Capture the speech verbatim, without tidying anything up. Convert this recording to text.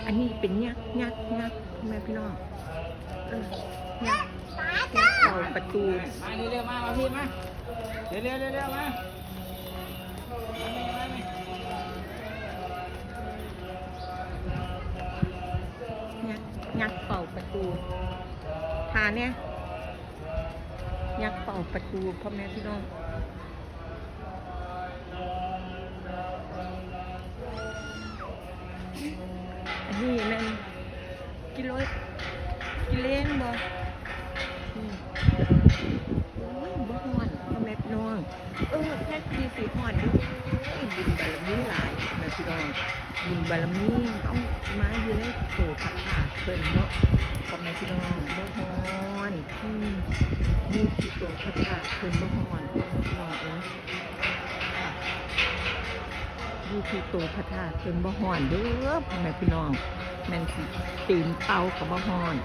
อันนี้เป็นยักษ์ ยักษ์ ยักษ์ พ่อแม่พี่น้อง เออ ยักษ์ ยักษ์เป่าประตู มาเร็วๆ มา มาพี่มา เร็วๆ เร็วๆ มา ยักษ์ ยักษ์เป่าประตู ทานเนี่ย ยักษ์เป่าประตู พ่อแม่พี่น้อง อันนี้แม่นกิโล กิเลนบ่ อืม โอ้ย บ่ฮ้อน พ่อแม่พี่น้อง เออ แค่ดีสิฮ้อนอยู่ บุญบารมีหลาย พ่อแม่พี่น้อง บุญบารมีต้องมาอยู่ในโตพระธาตุเพิ่นเนาะ พ่อแม่พี่น้อง บ่ฮ้อน อืม อยู่ที่โตพระธาตุเพิ่นบ่ฮ้อน พ่อแม่พี่น้องเอ้ย อยู่ที่โตพระธาตุเพิ่นบ่ฮ้อนเด้อ พ่อแม่พี่น้อง แม่นสิตีนเป่าก็บ่ฮ้อน